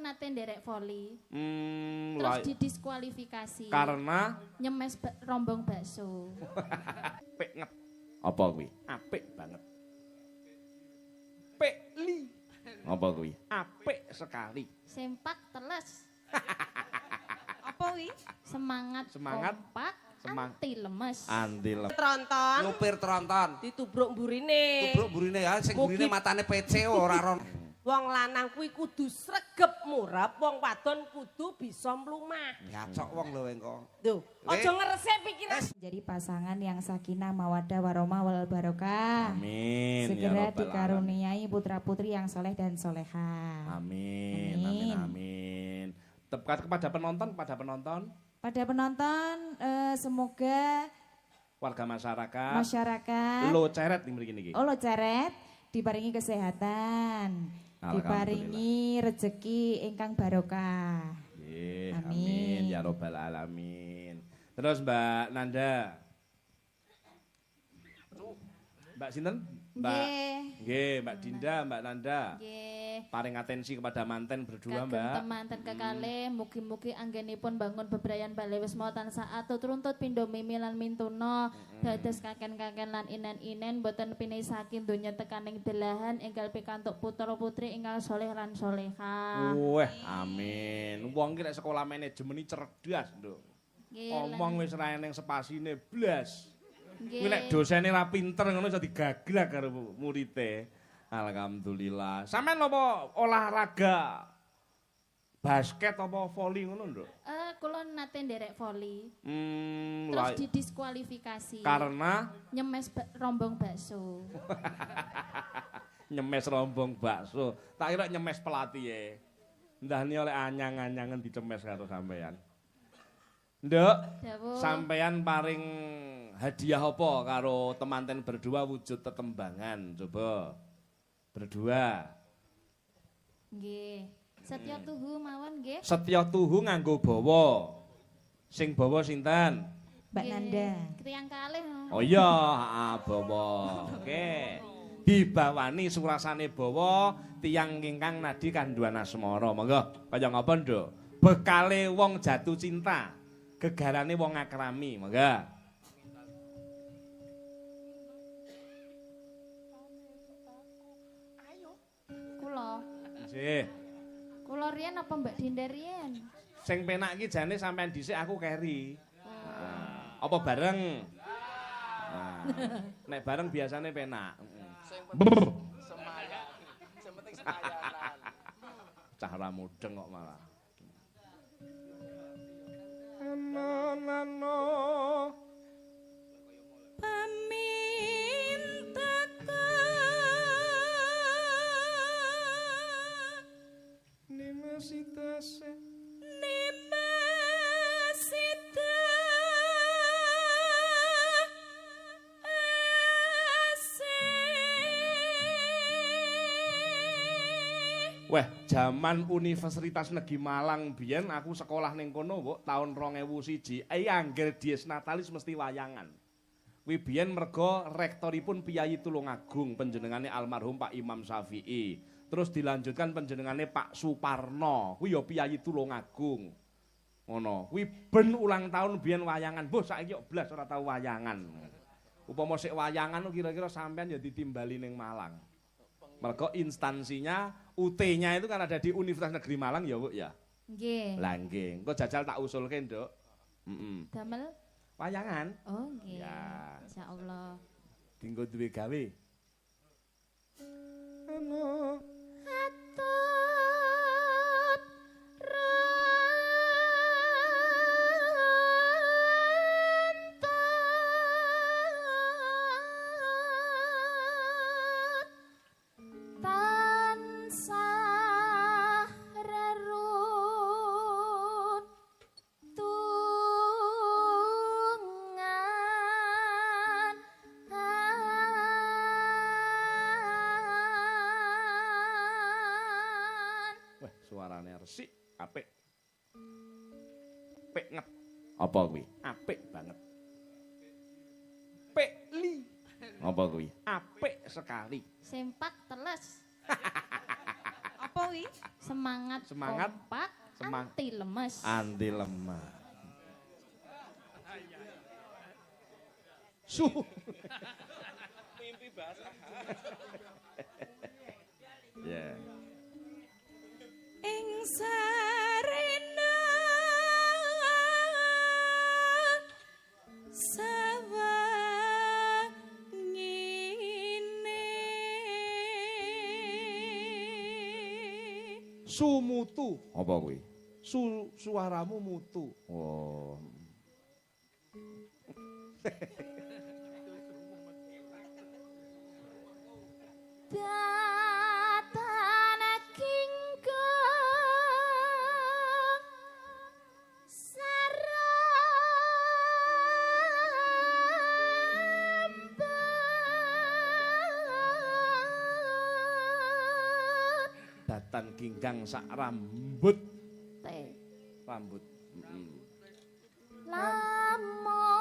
nate nderek voli. Terus didiskualifikasi. Karena nyemes rombong bakso. Apik nget. Apa kuwi? Apik banget. Pekli. Apa kuwi? Apik sekali. Sempak teles. Apa kuwi? Semangat, semangat kompak, anti lemes. Anti lemes. Tronton. Nyupir tronton. Ditubruk mburine. Tubruk mburine ya, sing mburine matane PC ora ron. Wong lanang kuwi kudu sregep murab, wong wadon kudu bisa mlumah. Gacok wong lho engko. Lho, aja ngresik pikiran. Jadi pasangan yang sakinah mawaddah warahmah wal barokah. Amin. Segera ya dikaruniai putra-putri yang soleh dan soleha. Amin. Amin. Amin. Amin. Tepat kepada penonton, kepada penonton. Pada penonton semoga warga masyarakat. Masyarakat. Lo ceret ning mriki niki. Oh, lo ceret diparingi kesehatan. Diparingi rezeki ingkang barokah. Nggih, amin. Amin ya robbal alamin. Terus Mbak Nanda. Mbak sinten? Mbak. Nggih, Mbak Dinda, Mbak Nanda. Nggih. Paring atensi kepada manten berdua, Mbak. Kagem temanten kekalih, mugi-mugi anggenipun bangun bebrayan bale wisma tansah atut runtut pindho mimi lan mintuna, dados kaken-kaken lan inen-inen boten pinisaki donya tekaning delahan enggal pikantuk putra putri ingkang soleh lan solehah. Weh, amin. Wong ki nek sekolah manajemen iki cerdas, Nduk. Omong wis ra eneng spasine blas. Kuwi nek dosene ra pinter ngono iso digaglak karo murite. Alhamdulillah. Sampeyan apa olahraga basket apa voli ngono, Nduk? Kula nate nderek voli. Terus didiskualifikasi. Karena nyemes rombong bakso. Nyemes rombong bakso. Tak kira nyemes pelatihe. Ndahne oleh anyang-anyangen dicemes karo sampeyan. Nduk, sampeyan paring hadiah apa karo temanten berdua wujud tetembangan? Coba. Berdua. Nggih. Setya tuhu mawon nggih. Setya tuhu nganggo bawa. Sing bawa sinten? Mbak Nanda. Tiyang kalih. Oh iya, heeh, bawa. Oke. Dibawani surasane bawa tiyang ingkang nadi kandhuan asmara. Monggo, kaya ngapa, Nduk? Bekale wong jatuh cinta, gegarane wong akrami. Monggo. Kula. Nggih. Kula riyen apa Mbak Dinda riyen? Sing penak iki jane sampean dhisik aku keri. Nah, apa bareng? Nah, nek bareng biasane penak. Sing penting semayan. Sing penting semayanan. Cah ra mudeng kok malah. Ano nimasitase nimasita ase. Weh, jaman Universitas Negeri Malang biyen aku sekolah ning kono, Mbok, tahun 2001. Angger Dies Natalis mesti wayangan. Kuwi biyen mergo rektoripun Piyayi Tulungagung, panjenengane almarhum Pak Imam Syafi'i. Terus dilanjutkan panjenengane Pak Suparno, kuwi ya Piyayi Tulungagung. Ngono, kuwi ben ulang tahun biyen wayangan. Mbah saiki kok blas ora tau wayangan. Upama sik wayangan kira-kira sampean ya ditimbali ning Malang. Mergo instansinya UT-nya itu kan ada di Universitas Negeri Malang ya, Bu ya. Nggih. Lah nggih, engko jajal tak usulke, Nduk. Heeh. Damel wayangan. Oh nggih. Ya. Insyaallah. Dinggo duwe gawe. Ano atut runtut tansah reruntungan. Wah, suarane resik, apik. Apik nget. Apa kuwi? Apik banget. Pekli. Apa kuwi? Apik sekali. Sempak teles. Apa wi? Semangat, Semangat. Kompak, anti lemes. Anti lemah. Su. Mimpi basah. Ya. Ing sarena sawangine. Sumutu. Apa kuwi? Suaramu mutu. Oh. Datan kingkung sarambut. Datan ginggang sak rambut. Te. Rambut. Heeh. Lamun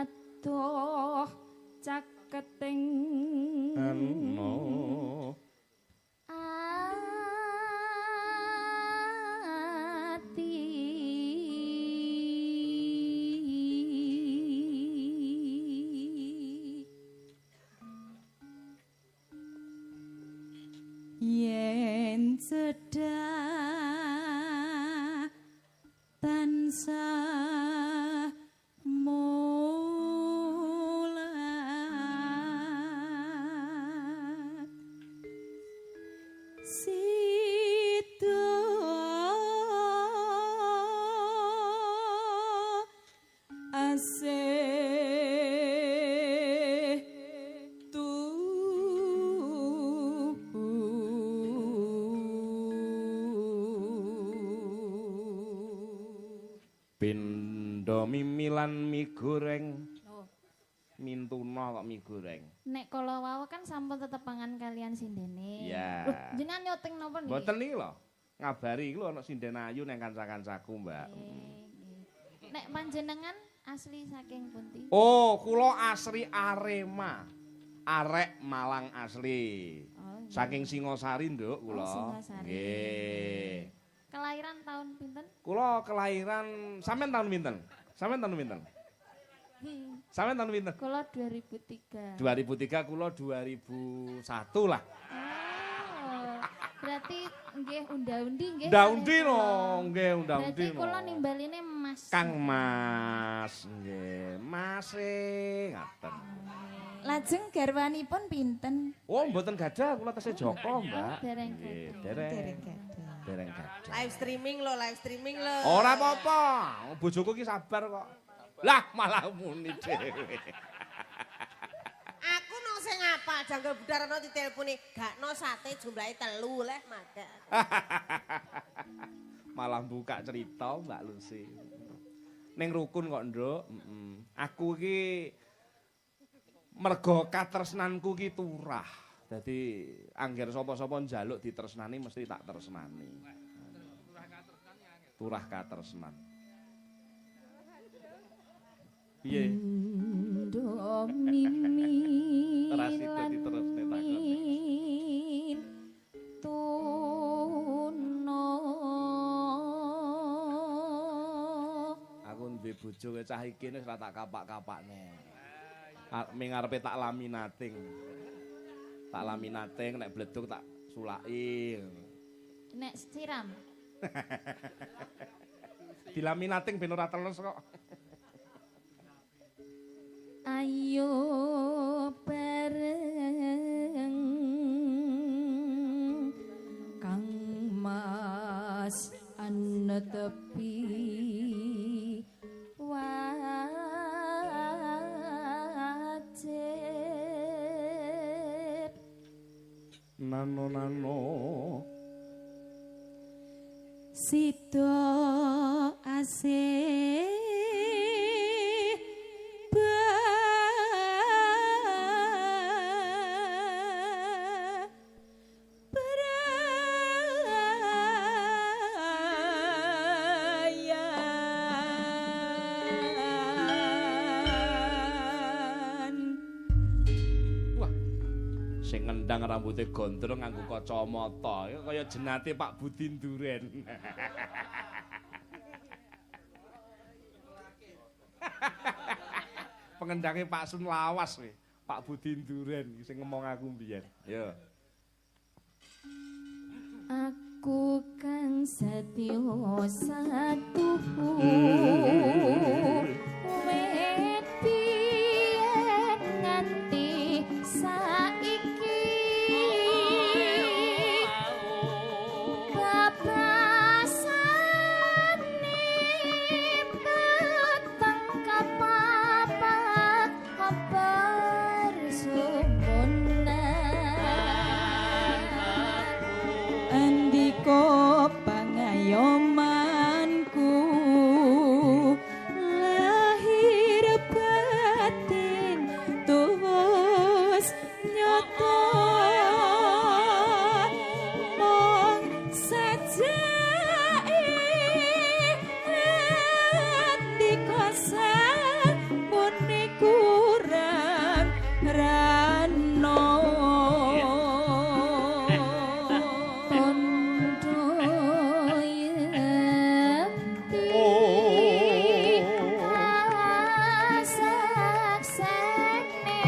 adoh caketing Ano. Ati. Yen cedhak tansah mulat sida asih tuhu. Pindha mimilan mie goreng. Oh. Mintuna kok mie goreng. Nek kala wau kan sampun tetepangan kalian sindene. Iya. Loh, jenengan nyoting napa niki? Mboten niki lho. Ngabari iki lho ana sinden ayu nang kanca-kancaku, Mbak. Nggih. Nek panjenengan asli saking pundi? Oh, kula asli Arema. Arek Malang asli. Oh, nggih. Saking Singosari, Nduk, kula. Oh, Singosari. Nggih. Kelahiran tahun pinten? Kula kelahiran sampean tahun pinten? Sampean tahun pinten? Sampean tahun pinten? Kula 2003. 2003 kula 2001 lah. Oh, berarti nggih unda-undi nggih. Unda-undi kalih no, kula. nggih unda-undi Berarti no. kula nimbaline Mas. Kang Mas, nggih, Mase ngaten. Lajeng garwanipun pinten? Oh, mboten gadah, kula tesih Joko, Mbak. Dereng Nggih, gadah. dereng. Dereng gadah. Dereng gadah. Live streaming lho, live streaming lho. Ora apa-apa, bojoku ki sabar kok. Lah malah muni dhewe. Aku no sing ngapal janggal budarana ditelponi, gakno sate jumlahe 3 leh madak. Malah buka cerita Mbak Lucy. Ning rukun kok, Nduk. Heeh. Aku iki mergo katresnanku ki turah. Dadi angger sapa-sapa njaluk ditresnani mesti tak tresnani. Turah katresnan. Piye? Ndo mimi Ora sida diterusne takone. Tuno. Aku duwe bojo cah iki wis ora tak kapak-kapakne. Ming arepe tak laminating. Tak laminating nek bledug tak sulaki. Nek siram. Dilaminating ben ora teles kok. Ayo bareng Kang Mas anetepi wajib. Nano nano Sida asih Sing ngendang rambute gondrong nganggo kacamata, kaya jenate Pak Budi Duren. Pengendange Pak Sun lawas kowe. Pak Budi Duren sing ngomong aku mbiyen. Ya. Aku kang setya satuhu wit biyen nganti saiki babasane peteng kapapat kabar sumunan Andika pangayomanku lahir batin tuwus nyata mung sajake andika samune kurang rano. Tondo yekti kasaksene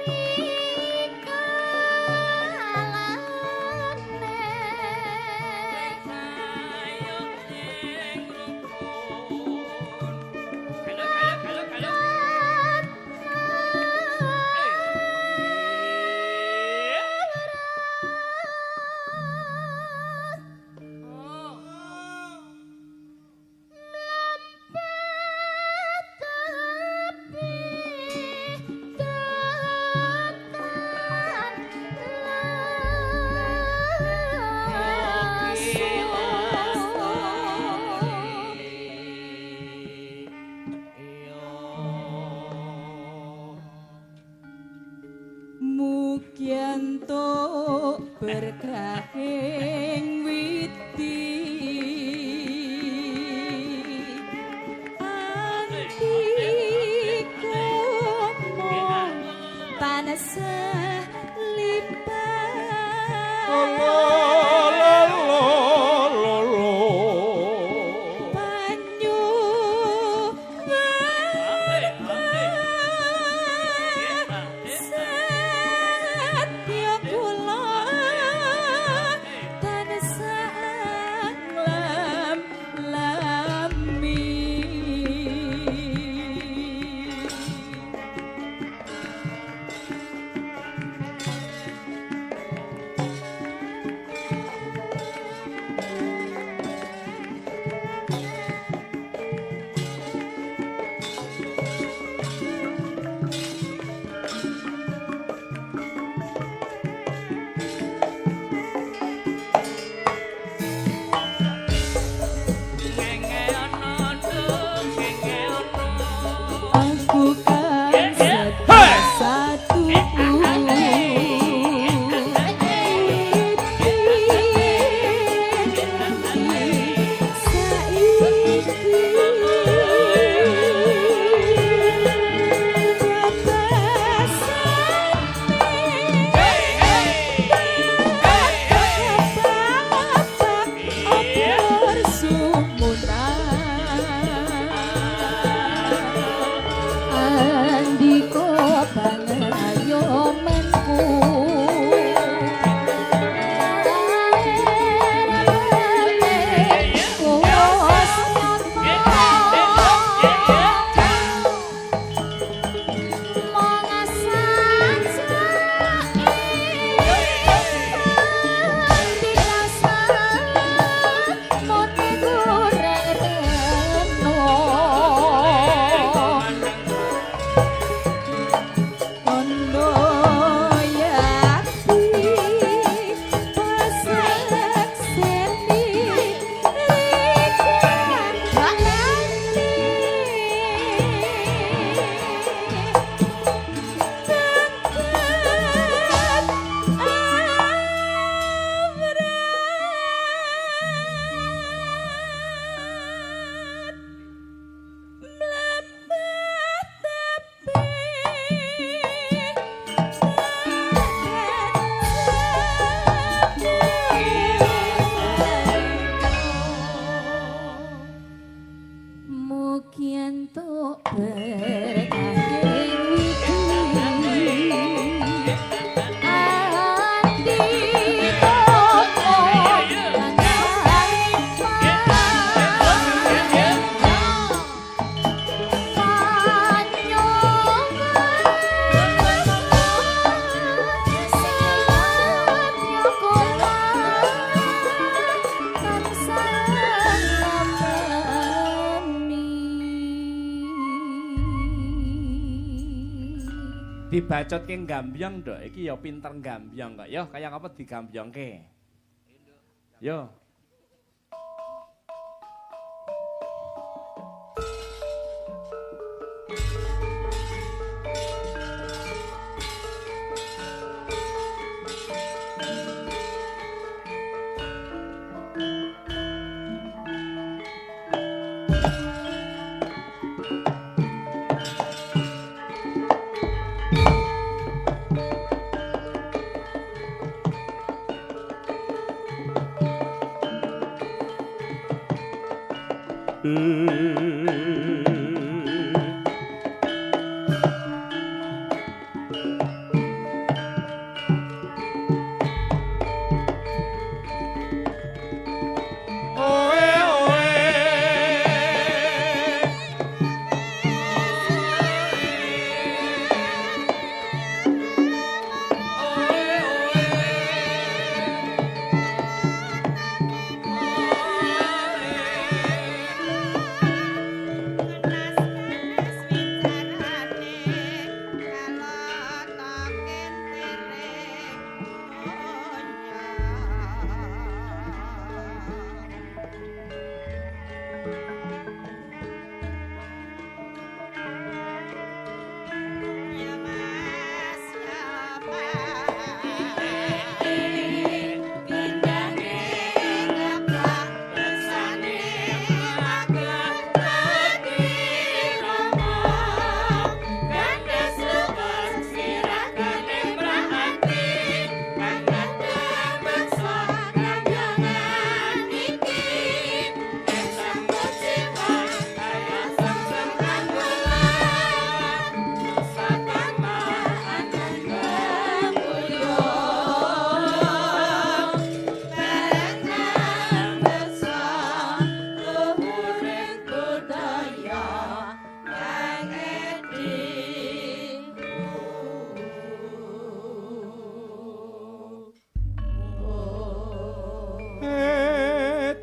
rikalane Mugi entuk berkahing widi andika mung tansah lipat banyu satya kula Njaluk berkah widi ati topo Dibacotke gambyong, Nduk. Iki ya pinter gambyong kok. Yo kaya apa digambyongke? Yo.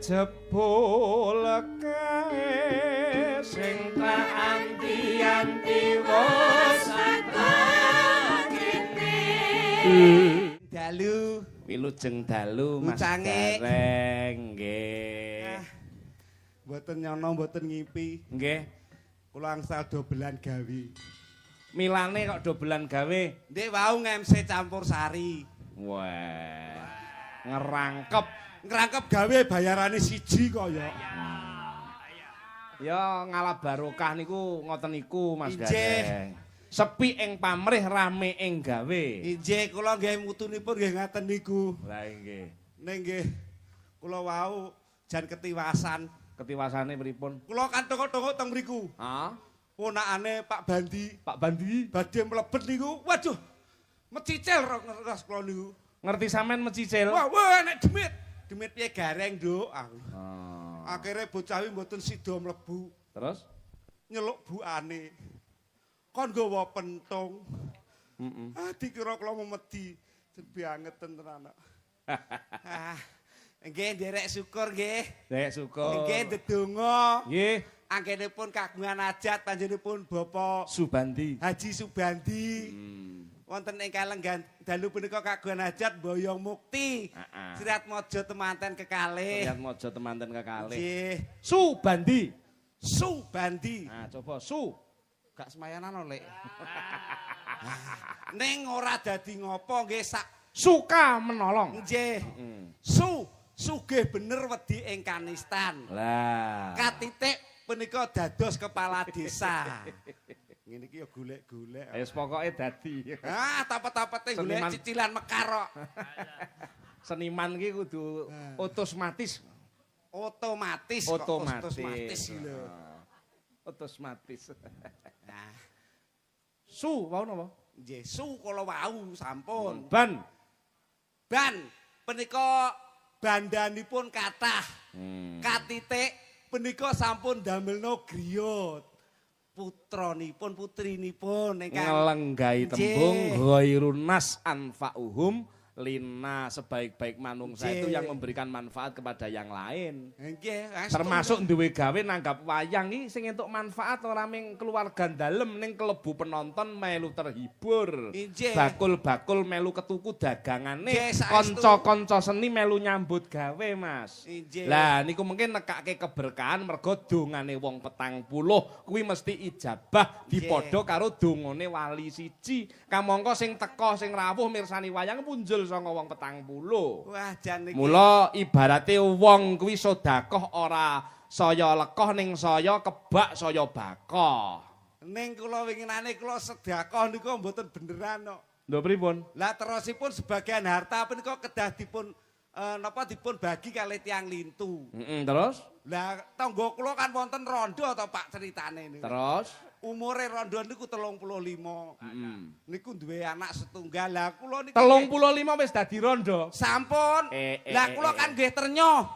Jebul kae sing tak anti-anti wis kene. Dalu, wilujeng dalu Mas Gareng nggih. Mboten nyono mboten ngipi. Nggih. Kula angsal dobelan gawe. Milane kok dobelan gawe? Ndek wau nge-MC campur sari. Wah. Ngerangkep. Ngrangkep gawe bayarane siji kaya. Ya ngalap barokah niku ngoten niku Mas Gareng. Sepi ing pamrih rame ing gawe. Injih kula nggih mutunipun nggih ngaten niku. Lah nggih. Ning nggih kula wau jan ketiwasan. Ketiwasane pripun? Kula kan tongok-tongok teng mriku. Hah? Ponakane Pak Bandi. Pak Bandi badhe mlebet niku. Waduh. Mecicil ras kula niku. Ngerti sampean mecicil? Wah, wah nek demit. Demit piye gareng, Nduk? Oh. Akhire bocah wi mboten sida mlebu. Terus nyeluk buane. Kon nggawa pentung. Heeh. Ah dikira kula memedi. Jen bangeten tenan. Ah, nggih nderek syukur nggih. Nderek syukur. Nggih ndedonga. Nggih. Anggenipun kagungan hajat panjenenganipun Bapak Subandi. Haji Subandi. Wonten ing kalenggan dalu punika kagungan hajat boyong mukti. Sriatmaja temanten kekalih. Sriatmaja temanten kekalih. Nggih. Subandi. Subandi. Nah, coba su. Gak semayanan lho, Lek. Ning ora dadi ngopo nggih sak suka menolong. Nggih. Su sugih bener wedi ing kanistan. Lah. Katitik punika dados kepala desa. Ngene iki ya golek-golek. Wis pokoke dadi. Ah, tapet-tapete golek cicilan mekar kok. Seniman iki kudu otomatis. Otomatis kok otomatis lho. Otomatis. Nah, su wau napa? Nggih, su kala wau sampun. Ban. Ban punika bandanipun kathah. Katitik punika sampun damelno griya. Putranipun putrinipun ingkang ngelenggahi tembung ghairunas anfa'uhum lina, sebaik-baik manungsa itu yang memberikan manfaat kepada yang lain. Termasuk duwe gawe nanggap wayang iki sing entuk manfaat ora ming keluarga dalem ning kelebu penonton melu terhibur. Bakul-bakul melu ketuku dagangane, kanca-kanca seni melu nyambut gawe, Mas. Lah niku mungkin nekake keberkahan mergo dongane wong 40 kuwi mesti ijabah dipadha karo dongane wali siji. Kamangka sing teka sing rawuh mirsani wayang punjul saka wong 40. Wah, jan iki. Mula ibarate wong kuwi sedekah ora saya lekoh ning saya kebak saya bakoh. Ning kula winginane kula sedekah niku mboten beneran kok. Lho pripun? Lah terosipun sebagian harta punika kedah dipun napa dipun bagi kalih tiyang lintu. Heeh, terus? Lah tangga kula kan wonten rondo to Pak ceritane niku. Terus? Umure rondo niku 35. Niku duwe anak setunggal. Lah kula niku 35 wis dadi rondo. Sampun. Lah kula kan nggih ternyoh.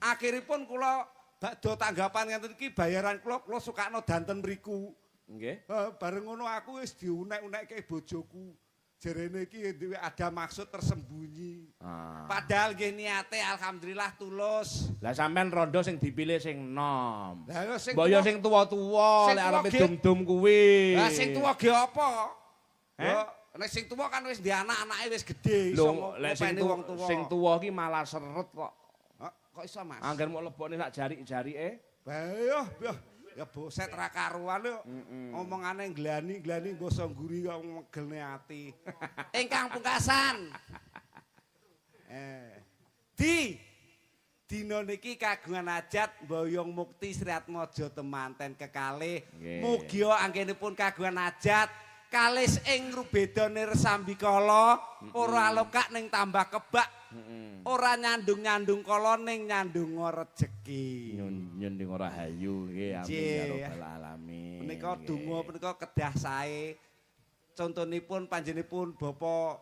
Akhiripun kula bakdo tanggapan ngenten iki bayaran kula kula sukakno danten mriku. Nggih. Bareng ngono aku wis diunek-unekke bojoku. Jerene iki duwe ada maksud tersembunyi. Padahal nggih niate alhamdulillah tulus. Lah sampean rondo sing dipilih sing nom. Lah sing mbok ya sing tuwa-tuwa lek arepe dum-dum kuwi. Lah sing tuwa ge apa? Nek sing tuwa kan wis ndek anak-anake wis gedhe iso ngopeni wong tuwa. Sing tuwa ki malah seret kok. Kok iso, Mas? Angger mok lebokne sak jarik-jarike. Bayoh, ya boset ra karuan lho. Omongane glani-glani basa ngguri kok megelne ati. Ingkang pungkasan. Di dina niki kagungan hajat mboyong mukti Sri Atmaja temanten kekalih. Mugia anggenipun kagungan hajat kalis ing rubeda nirsambikala ora lokak ning tambah kebak. Ora nyandung-nyandung kala ning nyandung rejeki. Nyunding ora hayu nggih, amin ya rabbal alamin. Menika donga punika kedah sae. Contonipun panjenenganipun Bapak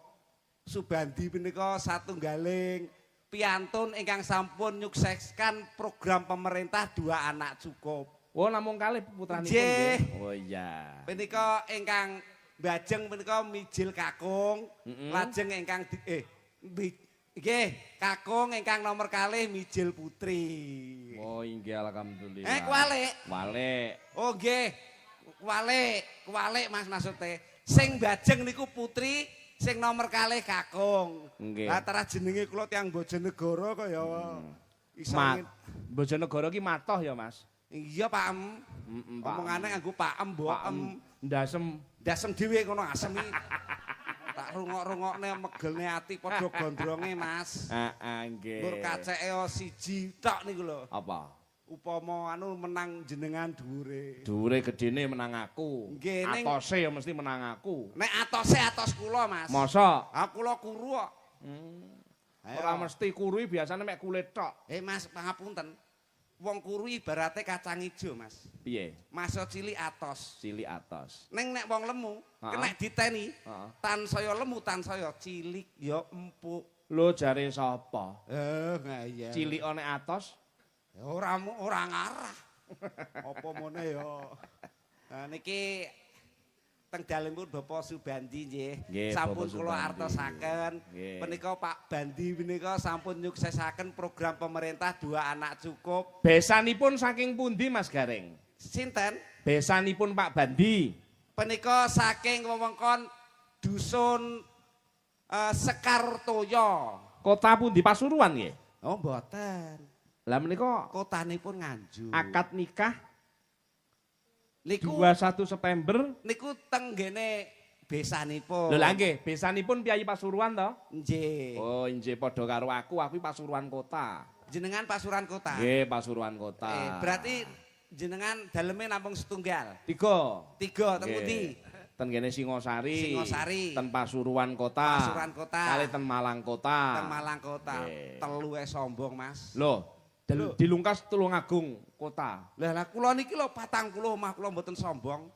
Subandi punika satunggaling piantun ingkang sampun nyukseskan program pemerintah 2 anak cukup. Oh, namung kalih putranipun nggih. Oh iya. Punika ingkang mbajeng punika mijil kakung, lajeng ingkang nggih, kakung ingkang nomor kalih mijil putri. Oh inggih alhamdulillah. Kuwalik. Kuwalik. Oh nggih. Kuwalik, kuwalik Mas maksude. Sing mbajeng niku putri, sing nomor kalih kakung. Nggih. Lah terah jenenge kula tiyang Bojonegoro kok ya. Iso Bojonegoro ki matoh ya, Mas. Iya, Pak Em. Omongane nganggo Pak Em, Mbok Em. Ndasem, ndasem dhewe kono asem iki. Tak rungok-rungokne megelne ati padha gondronge, Mas. Heeh, nggih. Mbur kaceke siji tok niku lho. Apa? Upama anu menang jenengan dhuwure. Dhuwure gedene menang aku. Nggih, ning atose ya mesti menang aku. Nek atose atos kula, Mas. Masa? Ha kula kuru kok. Ora mesti kuru biasane mek kulit tok. Mas, pangapunten. Wong kuru ibarate kacang ijo, Mas. Piye? Masa cilik atos. Cilik atos. Ning nek wong lemu, kena diteni, tan saya lemu, tan saya cilik ya empuk. Lho jare sapa? Iya. Cilik nek atos? Ya ora ngarah. Apa mone ya. Nah niki teng dalemipun Bapak Subandi nggih. Sampun kula artosaken. Punika Pak Bandi punika sampun nyuksesaken program pemerintah 2 anak cukup. Besanipun saking pundi Mas Gareng? Sinten? Besanipun Pak Bandi. Punika saking wewengkon dusun Sekartoyo. Kota pundi Pasuruan nggih? Oh mboten. Lah menika kotanipun Nganjuk. Akad nikah niku 21 September niku tenggene besanipun. Lho lha nggih, besanipun piyayi Pasuruan to? Nggih. Oh, nggih padha karo aku Pasuruan kota. Jenengan Pasuruan kota? Nggih, Pasuruan kota. Berarti jenengan daleme namung setunggal. 3. 3 teng pundi? Ten kene Singosari. Singosari. Ten Pasuruan kota. Pasuruan kota. Kali ten Malang kota. Ten Malang kota. Telu e sombong, Mas. Lho, Dilungkas Tulungagung kota. Lah kula niki lho 40 omah kula mboten sombong.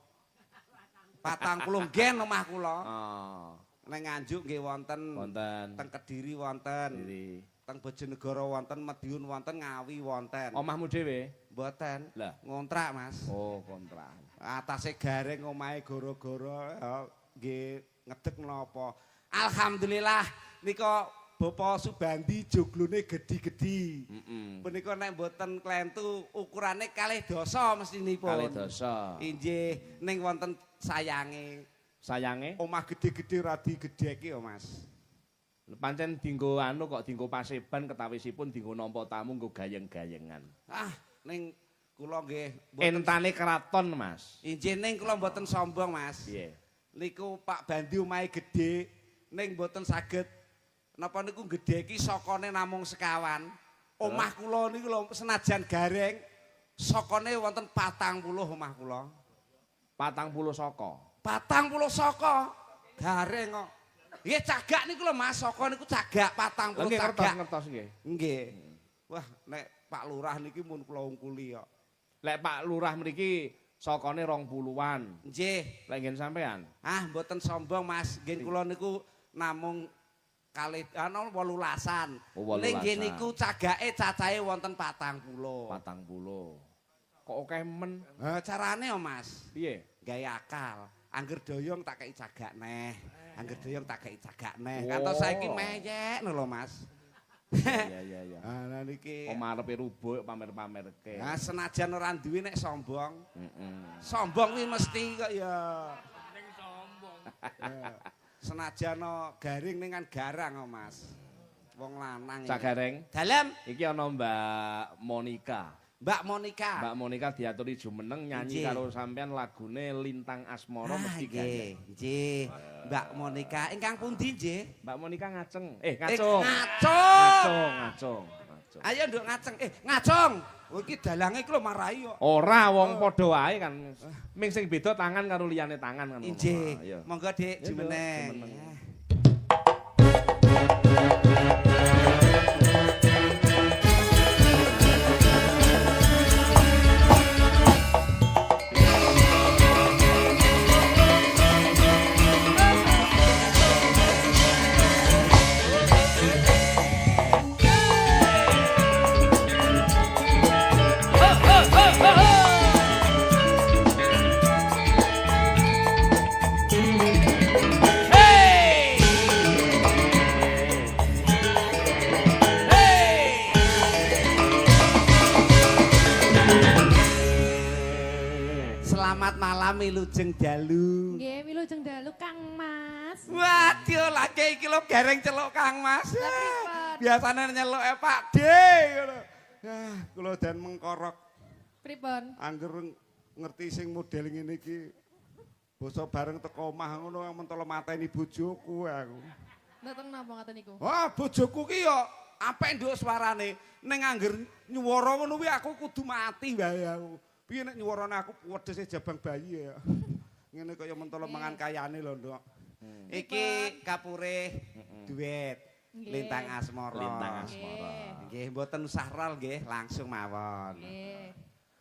40 nggen omah kula. Oh. Neng Nganjuk nggih wonten. Wonten. Teng Kediri wonten. Teng Bojonegoro wonten, Madiun wonten, Ngawi wonten. Omahmu dhewe? Mboten. Lah, ngontrak, Mas. Oh, kontrak. Atase gareng omahe goro-goro nggih ngedek napa. Alhamdulillah nika Bapak Subandi joglone gedhi-gedhi. Punika nek mboten klentu ukurane 2 dasa mestinipun. 2 dasa. Inggih, ning wonten sayange. Sayange? Omah gedhe-gedhe ora digedheki ya, Mas. Pancen dinggo anu kok dinggo paseban ketawisipun dinggo nampa tamu nggo gayeng-gayengan. Ah, ning kula nggih entane kraton, Mas. Inggih, ning kula mboten sombong, Mas. Piye? Niku Pak Bandi omahe gedhe ning mboten saged napa niku gedheki sokone namung sekawan. Omah kula niku lho senajan gareng sokone wonten 40 omah kula. 40 saka. 40 saka. Gareng kok. Nggih cagak niku lho Mas, saka niku cagak 40 cagak. Ngertos nggih. Nggih. Wah, nek Pak Lurah niki mun kula ungkuli kok. Lek Pak Lurah mriki sokone 20-an. Nggih. Lek ngen sampean? Ah, mboten sombong Mas. Nggih kula niku namung kalih ana 18-an. Ning nggih niku cagake cacahe wonten 40. 40. Kok akeh men? Ha carane yo Mas. Piye? Gawe akal. Angger doyong tak kei cagak neh. Angger doyong tak kei cagak neh. Kantos saiki meyek lho Mas. Iya iya iya. Ah niki omah arepe rubuh pamer-pamerke. Nah senajan ora duwe nek sombong. Sombong kuwi mesti kok ya. Ning sombong. Senajan garing ning kan garang kok Mas. Wong lanang. Cak Gareng. Dalem. Iki ana Mbak Monica. Mbak Monica. Mbak Monica diaturi jumeneng nyanyi karo sampean lagune Lintang Asmara mesti gaya. Nggih. Mbak Monica ingkang pundi nggih? Mbak Monica ngaceng. Ngacung. Ngacung. Ngacung. Ayo nduk ngaceng. Ngacung. Oh iki dalange iki lho marahi kok. Ora wong padha wae kan. Ming sing beda tangan karo liyane tangan kan. Nggih. Monggo Dik jumeneng. Wilujeng dalu. Nggih, wilujeng dalu Kang Mas. Waduh, lagi iki lho gareng celuk Kang Mas. Biasane nyeluke Pak D ngono. Yah, kula dan mengkorok. Pripun? Angger ngerti sing model ngene iki basa bareng teko omah ngono mentolo mateni bojoku aku. Mboten napa ngoten niku? Wah, bojoku ki ya apik nduk suarane. Ning angger nyuwara ngono kuwi aku kudu mati wae aku. Piye nek nyuwarane aku wedhuse jabang bayi ya. Ngene kaya mentolo mangan kayane lho, Nduk. Iki kapure duet Lintang Asmara. Lintang Asmara. Nggih, mboten usah rol nggih, langsung mawon. Nggih.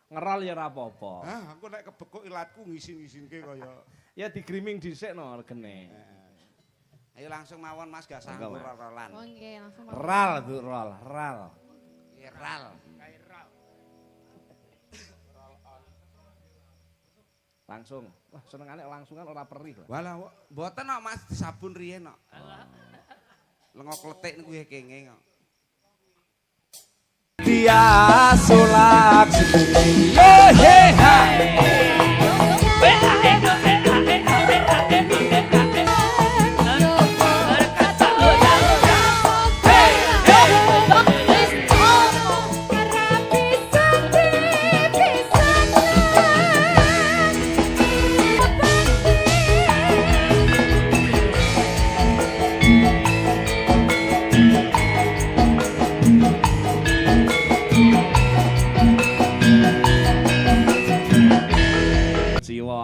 Ngerol ya ora apa-apa. Ah, aku nek kebekuk ilatku ngisin-ngisinke kaya ya digriming dhisik no regene. Ayo langsung mawon Mas, gak sanggup rol-rolan. Oh nggih, langsung mawon. Ral, Bu, rol, ral. Ral. Langsung. Wah, senengane langsungan ora perih lah. Walah, mboten kok Mas disabun riyen kok. Lengo kletik niku nggih kenging kok. Dia sulak sendiri. Yo he ha.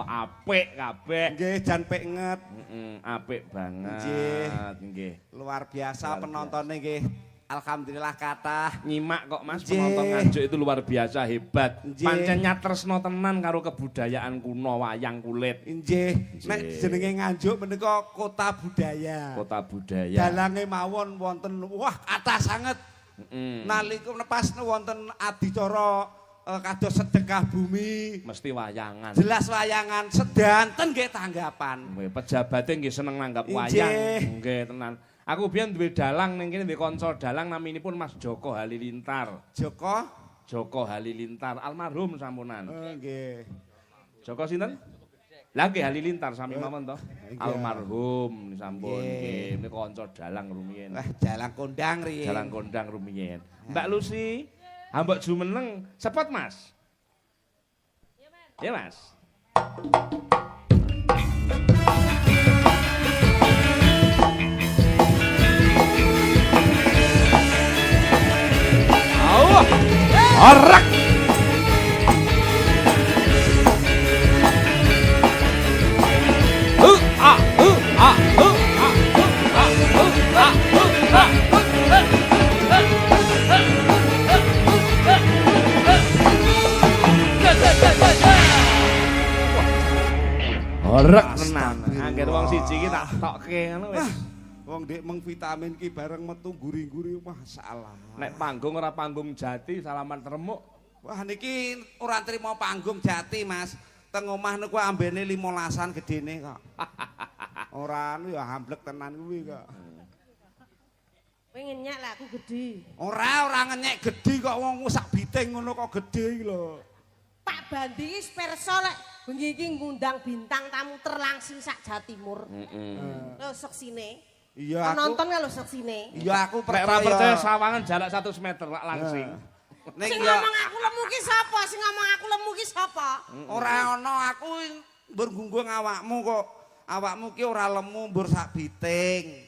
Apik kabeh. Nggih, jan penget. Heeh, apik banget. Nggih. Nggih. Luar biasa penontone nggih. Alhamdulillah kathah. Nyimak kok Mas, penonton Nganjuk itu luar biasa hebat. Pancen nyatresno tenan karo kebudayaan kuno wayang kulit. Nggih. Nek jenenge Nganjuk menika kota budaya. Kota budaya. Dalange mawon wonten wah kathah sanget. Nalika pas wonten adicara kados sedekah bumi mesti wayangan. Jelas wayangan sedanten nggih tanggapan. Nggih, pejabate nggih seneng nanggap wayang. Nggih tenan. Aku biyen duwe dalang ning kene duwe kanca dalang naminipun Mas Joko Halilintar. Joko? Joko Halilintar almarhum sampunan. Nggih. Joko sinten? Lah nggih Halilintar sami mawon to. Almarhum sampun nggih menika kanca dalang rumiyin. Wah, dalang kondang riyin. Dalang kondang rumiyin. Mbak Lucy, mbok jumeneng sepot Mas. Ya Mas. Allah. Arak. Hu a hu a hu a hu a hu a hu a hu. Arak tenan. Angger wong siji iki tak tokke ngono wis. Wong ndek meng vitamin ki bareng metu guri-guri masalah. Nek panggung ora panggung jati salaman remuk. Wah niki ora trimo panggung jati, Mas. Teng omah niku ambene 15-an gedene kok. Ora anu ya amblek tenan kuwi kok. Kowe ngenyek lek aku gedhi. Ora ngenyek gedhi kok wong sak biting ngono kok gedhe iki lho. Pak Bandi iki pirsa lek bengi iki ngundang bintang tamu terlangsing sak Jawa Timur. Heeh. Lho seksine. Iya aku. Penonton lho seksine. Iya aku percaya. Nek ora percaya sawangan jarak 100 meter lak langsing. Sing ngomong aku lemu ki sapa? Sing ngomong aku lemu ki sapa? Ora ana aku mbur gunggung awakmu kok. Awakmu ki ora lemu mbur sak biting.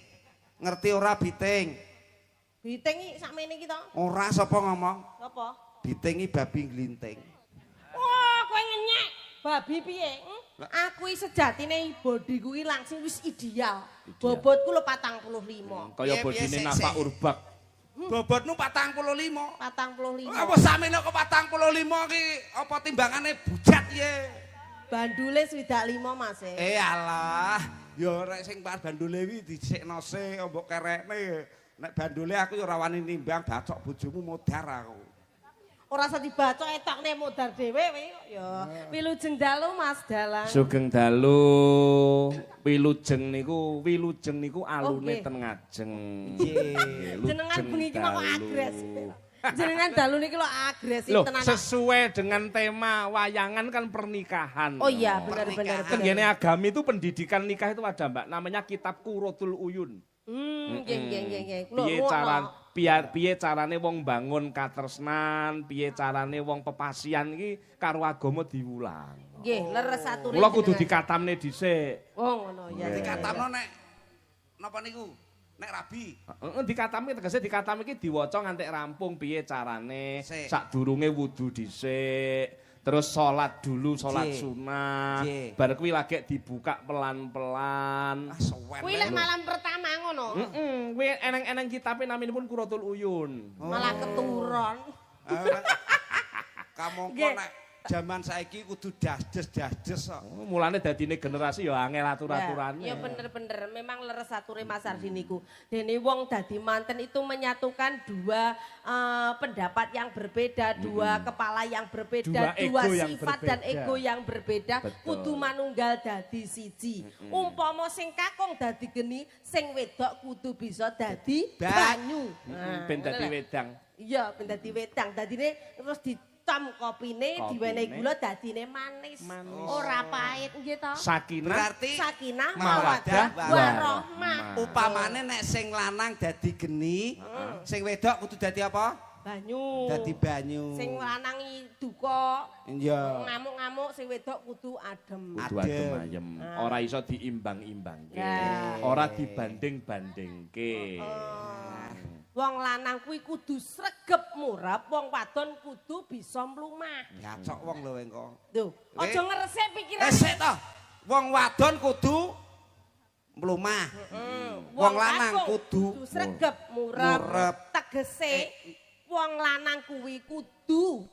Ngerti ora biting? Biting iki sakmene iki to? Ora sapa ngomong? Sapa? Biting iki babi nglinting. Wah, kowe ngenyek. Babi piye? Aku iki sejatine bodiku iki langsung wis ideal. Bobotku lho 45. Kaya bodine napak urbak. Bobotmu 45. 45. Apa samene kok 45 ki apa timbangane bujat ye? Bandule 65 Mas. Eh alah, ya rek sing par bandule kuwi dhisikno sik mbok kerekne. Nek bandule aku ya ora wani nimbang bacok bojomu modar aku. Ora usah dibacok etokne modar dhewe kowe ya. Wilujeng dalu Mas Dalang. Sugeng dalu. Wilujeng niku alune ten ngajeng. Nggih. Jenengan bengi iki kok agresif. Jenengan dalu niki lho agresif tenan. Sesuai dengan tema wayangan kan pernikahan. Oh iya bener-bener. Tenggene agami itu pendidikan nikah itu ada Mbak, namanya Kitab Qurratul Uyun. Nggih nggih nggih. Piye cara piye carane wong bangun katresnan, piye carane wong pepasian iki karo agama diwulang. Nggih, leres ature. Mula kudu dikatamne dhisik. Oh ngono ya. Dikatamno nek napa niku? Nek rabi. Heeh, dikatamke tegese dikatam iki diwaca ngantek rampung piye carane sadurunge wudu dhisik. Terus sholat dulu, sholat sunah. Bar kuwi lagi dibuka pelan-pelan. Kuwi lek malam pertama ngono. Heeh, kuwi eneng-eneng kitabe naminipun Qurratul Uyun. Malah keturun. Kamangka nek jaman saiki kudu dasdes-dasdes kok. Mulane dadine generasi ya angel atur-aturane. Ya bener-bener, memang leres ature Mas Ardi niku. Dene wong dadi manten itu menyatukan dua pendapat yang berbeda, dua kepala yang berbeda, dua sifat dan ego yang berbeda, kudu manunggal dadi siji. Umpama sing kakung dadi geni, sing wedok kudu bisa dadi banyu. Ben dadi wedang. Iya, ben dadi wedang. Dadine terus di tam kopine diwenehi gula dadine manis. Ora pahit nggih to. Sakinah berarti sakinah mawaddah warahmah. Upamane nek sing lanang dadi geni, sing wedok kudu dadi apa? Banyu. Dadi banyu. Sing lanang duka. Iya. Ngamuk-ngamuk sing wedok kudu adem. Kudu adem ayem. Ora iso diimbang-imbangke. Ora dibanding-bandingke. Wong lanang kuwi kudu sregep murab, wong wadon kudu bisa mlumah. Gacok wong lho engko. Lho, aja ngresik pikiran. Resik to. Wong wadon kudu mlumah. Wong lanang kudu sregep murab. Tegese wong lanang kuwi kudu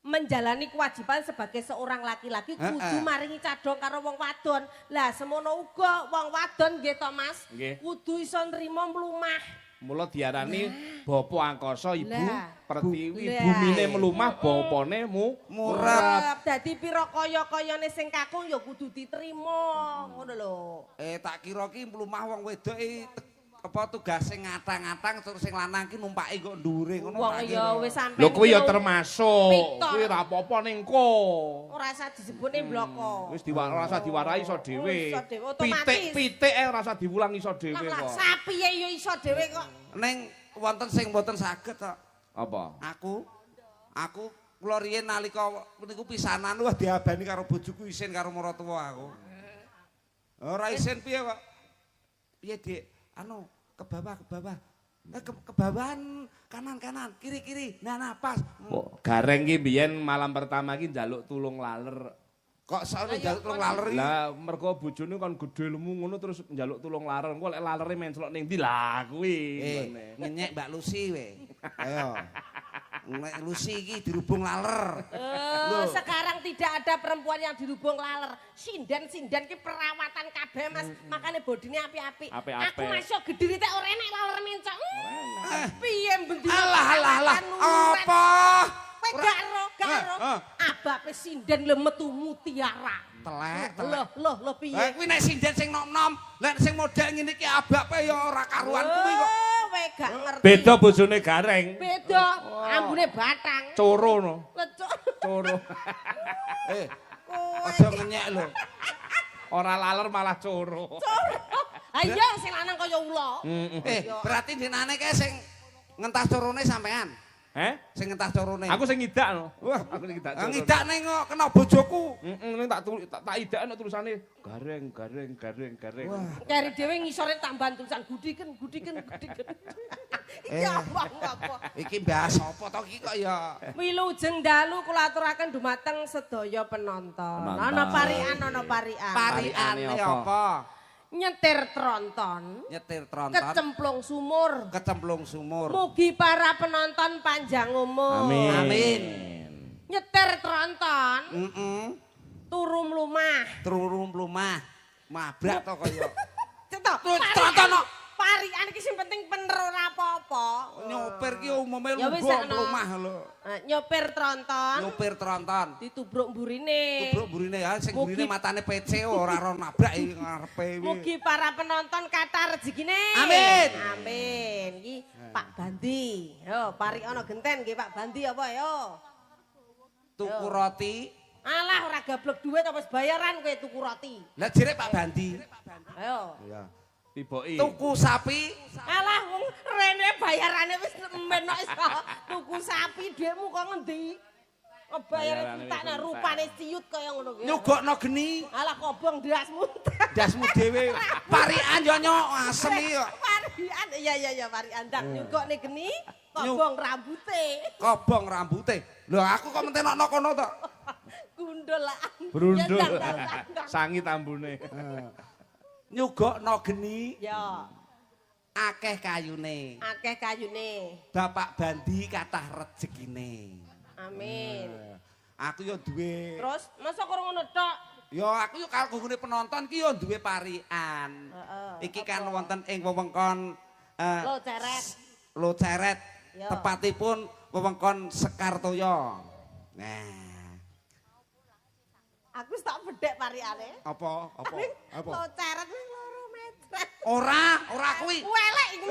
menjalani kewajiban sebagai seorang laki-laki kudu maringi cadhong karo wong wadon. Lah semono uga wong wadon nggih to Mas, kudu iso nrimo mlumah. Mula diarani bapa angkasa ibu pertiwi, bumine mlumah bapane murep. Dadi pira kaya-kayane sing kakung ya kudu diterima, ngono lho. Tak kira ki mlumah wong wedok apa tugase ngatang-ngatang terus sing lanang ki numpaki kok ndure ngono. Wong ya wis sampe. Lho kuwi ya termasuk. Kuwi ora apa-apa ning ko. Ora usah disebutne bloko. Wis ora usah diwarahi iso dhewe. Pitik-pitik ora usah diwulang iso dhewe kok. Sapi ya iso dhewe kok. Ning wonten sing mboten saged kok. Apa? Aku kula riyen nalika niku pisanan wah diabani karo bojoku isin karo maratuwa aku. Ora isin piye kok? Piye, Dik? Anu ke bawah, ke bawah. Ke bawahan, kanan, kiri. Nah, pas. Gareng ki biyen malam pertama ki njaluk tulung laler. Kok sono njaluk tulung laler iki? Lah, mergo bojone kon gedhe lemu ngono terus njaluk tulung laler. Engko lek lalere menclok ning ndi lah kuwi. Ngenyek Mbak Lucy we. Ayo. Nek Lucy iki dirubung laler. Sekarang tidak ada perempuan yang dirubung laler. Sinden-sinden ki perawatan kabeh Mas, makane bodine apik-apik. Aku masih gedhe tek ora enek laler mencok. Piye bendina? Alah. Apa? Kowe gak ero, gak ero. Abape sinden le metu mutiara. Telek. Loh piye? Kuwi nek sinden sing nom-nom, lek sing model ngene iki abape ya ora karuan kuwi kok. Kowe gak ngerti. Beda bojone Gareng. Beda, ambune batang. Coro no. Lecuk. Coro. Aja ngenyek lho. Ora laler malah coro. Coro. Ha iya sing lanang kaya ula. Berarti dinane kae sing ngentas corone sampean. Heh? Sing ngentas corone. Aku sing ngidak no. Wah, aku sing ngidak. Ngidak ning kok kena bojoku. Heeh, ning tak idak nek tulisane gareng. Keri dhewe ngisore tambahan tulisan gudiken. Ya apa apa. Iki bahas apa to iki kok ya. Wilujeng dalu kula aturaken dumateng sedaya penonton. Ana parikan, ana parikan. Parikane apa? Nyetir tronton, kecemplung sumur, Mugi para penonton panjang umur. Amin. Nyetir tronton, turu mlumah, mabrak to kaya. Cetok, tronton kok. Parikan iki sing penting bener ora apa-apa. Nyopir ki umume lungguh mlumah lho. Nyopir tronton. Ditubruk mburine. Ya sing mburine matane PC ora ora nabrak iki ngarepe kuwi. Mugi para penonton kathah rezekine. Amin. Amin. Iki Pak Bandi. Yo parik ana genten nggih Pak Bandi apa yo? Tuku roti. Alah ora gablek duit apa wis bayaran kowe tuku roti. Lah jere Pak Bandi. Ayo. Iya. Tiboki. Tuku sapi. Alah wong rene bayarane wis menok iso tuku sapi dhuwitmu kok ngendi? Bayar entek nek rupane ciut kaya ngono kuwi. Nyugokno geni. Alah kobong ndasmu. Ndasmu dhewe. Parikan yo nyok asem iki kok. Parikan iya iya parikan ndak nyugokne geni, kobong rambute. Kobong rambute. Lho aku kok mentenokno kono to. Gundul lah. Brundul. Sangi tambune. Nyugokno geni. Ya. Akeh kayune. Akeh kayune. Bapak Bandi kathah rejekine. Amin. Aku yo duwe. Terus masa kok ngono tok? Ya aku yo karo nggone penonton ki yo duwe parikan. Heeh. Iki kan wonten ing wewengkon Loceret. Loceret. Tepatipun wewengkon Sekartoyo. Nah. Aku wis tak bedhek parikane. Apa? Apa? Apa? Loceret wis loro meter. Ora kuwi. Welek iku.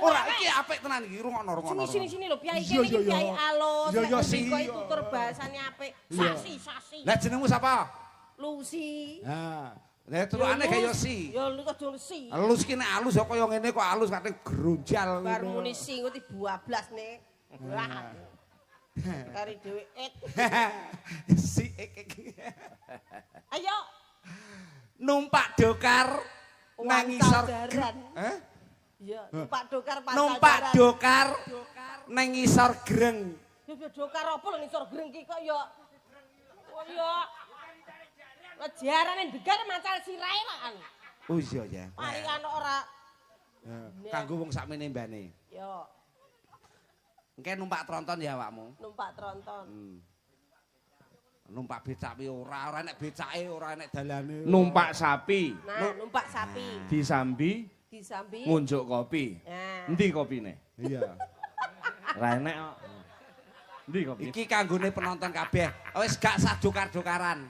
Ora iki apik tenan iki rungokno. Sini lho piyai kene iki piyai alus. Iya sih. Kok tutur bahasane apik. Sasi. Lah jenengmu sapa? Lucy. Ha. Lah celukane kaya si. Ya lu kok Lucy. Alus ki nek alus kaya ngene kok alus kate gronjal. Bar muni si engko dibablas ne. Wah. Kari dhewe ek. Si ek iki. Ayo. Numpak dokar nang ngisor. Heh? Iya, numpak dokar pancal. Numpak dokar nang ngisor greng. Ya dokar apa lho ngisor greng ki kok ya. Oh ya. Lah jarane degar macal sirahe lah. Oh iya ya. Parikan ora kanggo wong sakmene mbane. Ya. Engke numpak tronton ya awakmu. Numpak tronton. Numpak becak pi ora, ora enek becake, ora enek dalane. Numpak sapi. Nah, numpak sapi. Disambi, disambi. Ngunjuk kopi. Nah. Endi kopine? Iya. Ora enek kok. Endi kopi? Iki kanggone penonton kabeh. Wis gak sadokar-dokaran.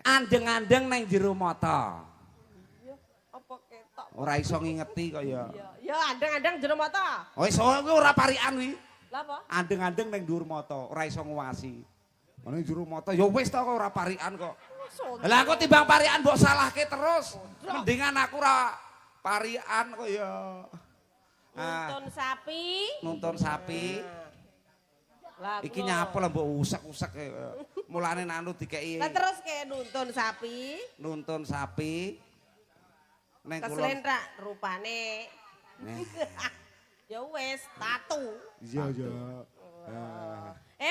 Andeng-andeng nang jero mata. Iya, apa ketok? Ora iso ngingeti kok ya. Iya, ya andeng-andeng jero mata. Oh iso kuwi ora parikan kuwi. Lha apa? Andeng-andeng nang dhuwur mata, ora iso nguwasi. Nang jero mata ya wis to kok ora parikan kok. Lah aku timbang parikan mbok salahke terus. Mendingan aku ora parikan kok ya. Nuntun sapi. Nuntun sapi. Iki nyapa lah mbok usek-usek. Mulane nanu dikeki. Lah terus ke nuntun sapi. Nuntun sapi. Neng kulon. Keselen rak rupane. Ya wis, tatu. Iya, iya.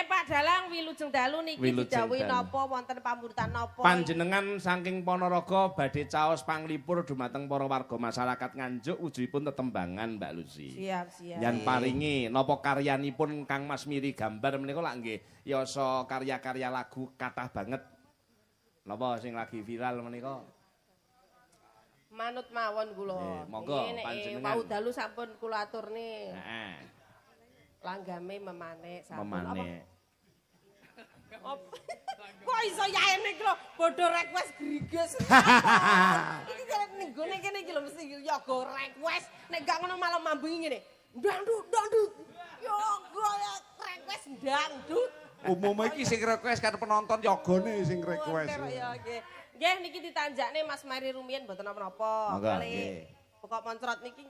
Pak Dalang wilujeng dalu niki didhawuhi napa wonten pamuritan napa? Panjenengan saking Ponorogo badhe caos panglipur dumateng para warga masyarakat Nganjuk wujudipun tetembangan Mbak Lucy. Siap, siap. Yen paringi napa karyanipun Kang Mas Miri gambar menika lak nggih yasa karya-karya lagu kathah banget. Napa sing lagi viral menika? Manut mawon kula. Monggo panjenengan. Wau dalu sampun kula aturne. Heeh. Langgame memanik sampun. Memanik. Kok iso yaene iki lho, bodho request griges. Iki kene ning gone kene iki lho mesti yoga request. Nek gak ngono malah mambungi ngene. Dangdut, dangdut. Yoga request dangdut. Umume iki sing request kan penonton yogane sing request. Nggih. Nggih niki ditanjakne Mas Mari rumiyin mboten napa-napa. Nggih. Pokok moncrot niki.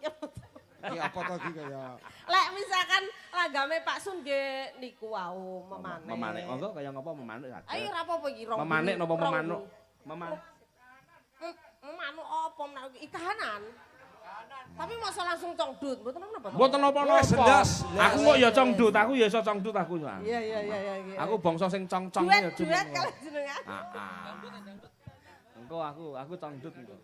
Iki apa to iki kaya. Lek misalkan langgame Pak Sun nggih niku wau memanik. Memanik monggo kaya ngapa memanik saged. Ayo ora apa-apa iki rong. Memanik napa memanuk? Memanuk. Memanuk apa menak ikanan. Tapi masa langsung congdut, mboten napa to? Mboten napa-napa. Aku kok ya congdut, aku ya iso congdut aku. Iya iya iya iya. Aku bangsa sing cong-cong ya. Duet kalih jenengan. Heeh. Engko aku congdut engko.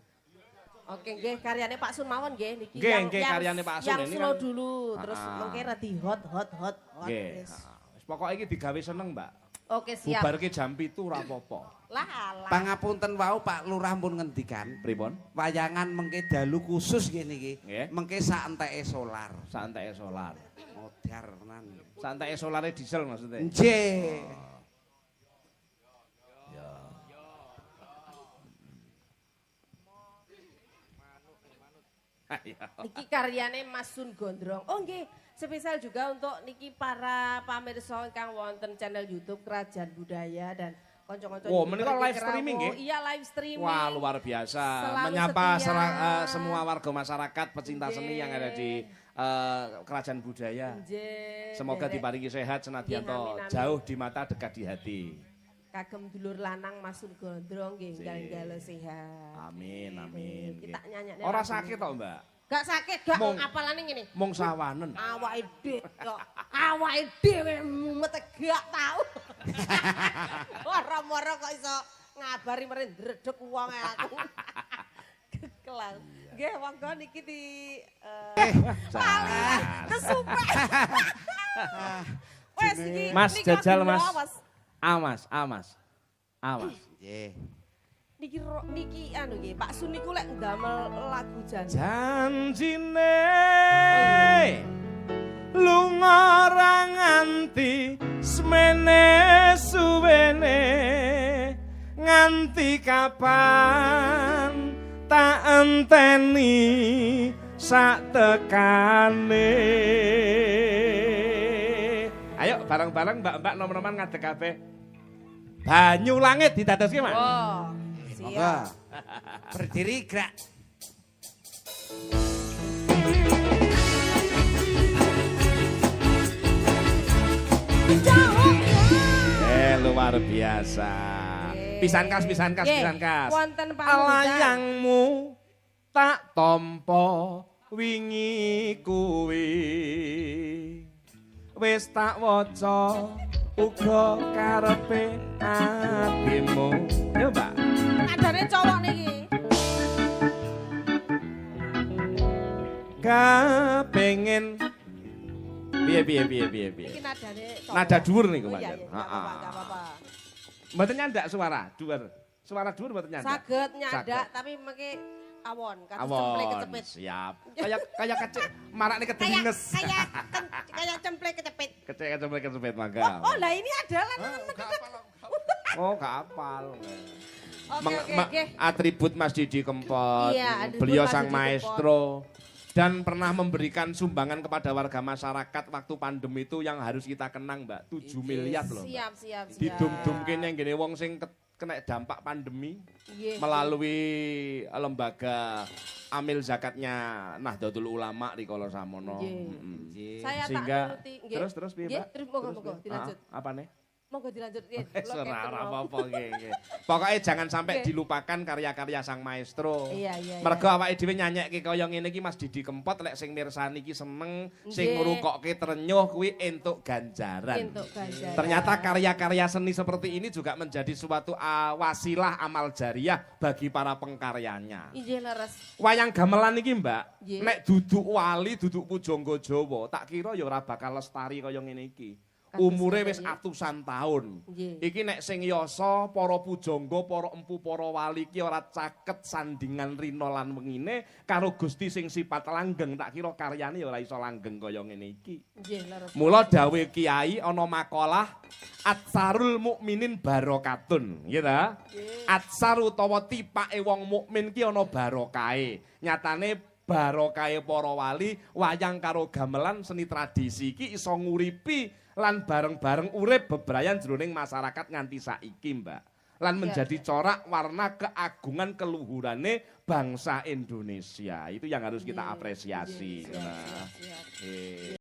Oke nggih karyane Pak Sun mawon nggih niki yang karyane Pak Sun yang slow kan dulu terus mengke radi hot hot hot hot wis. Wis pokoke iki digawe seneng, Mbak. Oke siap. Bubarke jam 7 ora apa-apa. Lah alah. Pangapunten wau Pak Lurah pun ngendikan. Pripun? Wayangan mengke dalu khusus nggih niki. Mengke sak enteke solar. Sak enteke solar. Modar tenan. Sak enteke solare diesel maksudnya. Nggih. Niki karyane Mas Sun Gondrong. Oh nggih, spesial juga untuk niki para pamirsa ingkang wonten channel YouTube Kerajaan Budaya dan kanca-kanca. Wah, menika live streaming nggih? Iya, live streaming. Wah, luar biasa. Selalu menyapa semua warga masyarakat pecinta seni yang ada di Kerajaan Budaya. Nggih. Semoga diparingi sehat senadyan to jauh di mata dekat di hati. Kagem dulur lanang Mas Sun Gondrong nggih enggal-enggal sehat. Amin amin. Kita nyanyakne. Ora sakit to, Mbak? Gak sakit, gak apalane ngene. Mung sawanen. Awake dhewe kok. Awake dhewe mumet gak tau. Ora-ora kok iso ngabari meren ndredeg wong aku. Kekelang. Nggih, monggo niki di lali kesupe. Wes iki Mas jajal Mas. Awas, awas. Awas. Nggih. Niki niki anu nggih, Pak Sun niku lek ndamel lagu janji. Janjine lunga ora nganti semene suwene nganti kapan tak enteni sak tekane. Ayo bareng-bareng mbak-mbak nom-noman ngadeg kabeh. Banyu langit didadoske, Mas. Oh, siap. Berdiri gerak. Luar biasa. Pisan kas, pisan kas, pisan kas. Wonten pamuritan. Layangmu tak tampa wingi kuwi. Wis tak waca uga karepe atimu. Yo, Mbak. Nadane cowok niki. Kapengin Piye piye piye piye piye. Iki nadane nada dhuwur niku Oh, iya, pancen. iya, nggak apa-apa, nggak apa-apa. Mboten nyandak suara dhuwur. Suara dhuwur mboten nyandak. Saged nyandak Saged. tapi mengke awon, kados cemplek Awon. kecepit. Siap. Kayak kayak kecil marakne kedelinges. Kayak kayak cemplek kecepit. Kecil kecil kecepit mangga. Oh, lah ini adalah Oh, gak hafal. Oke, oke, oke. Atribut Mas Didi Kempot, Iya, atribut beliau Mas sang Didi maestro dan pernah memberikan sumbangan kepada warga masyarakat waktu pandemi itu yang harus kita kenang, Mbak. 7 miliar loh. Mbak. Siap, siap, siap. Didum-dumke yang gini wong sing kena dampak pandemi Nggih. melalui lembaga amil zakatnya Nahdlatul Ulama rikala samono. Nggih. Mm-mm. Saya Sehingga tak nuruti. Nggih. terus terus piye, Nggih, Mbak? terus monggo monggo piye? dilanjut. Ah, apa nih? Monggo dilanjut. Nggih, Wes kula ora kenten ora mawon. apa-apa nggih nggih. Pokoke jangan sampai Nggih. dilupakan karya-karya sang maestro. Iya, iya, iya. Mergo awake dhewe nyanyekke kaya ngene iki Mas Didi Kempot lek sing mirsani iki seneng, sing Nggih. ngrungokke trenyuh kuwi entuk ganjaran. Entuk ganjaran. Ternyata karya-karya seni seperti ini juga menjadi suatu wasilah amal jariah bagi para pengkaryanya. Injih leres. Wayang gamelan iki, Mbak, Nggih. nek duduk wali, duduk pujangga Jawa, tak kira ya ora bakal lestari kaya ngene iki. Kados Umure ngeten wis iki. atusan tahun. Nggih. Iki nek sing yasa para pujangga, para empu, para wali iki ora caket sandingan rina lan wengine karo Gusti sing sifat langgeng, tak kira karyane ya ora iso langgeng kaya ngene iki. Nggih leres. Mula dawuh kiai ana makalah Atsarul mukminin barokatun, nggih ta? Atsar utawa tipake wong mukmin ki ana barokahe. Nyatane barokahe para wali, wayang karo gamelan seni tradisi iki iso nguripi lan bareng-bareng urip bebrayan jroning masyarakat nganti saiki, Mbak. Lan menjadi corak warna keagungan keluhurane bangsa Indonesia. Itu yang harus kita apresiasi. Siap, Nah. siap, siap. Nggih.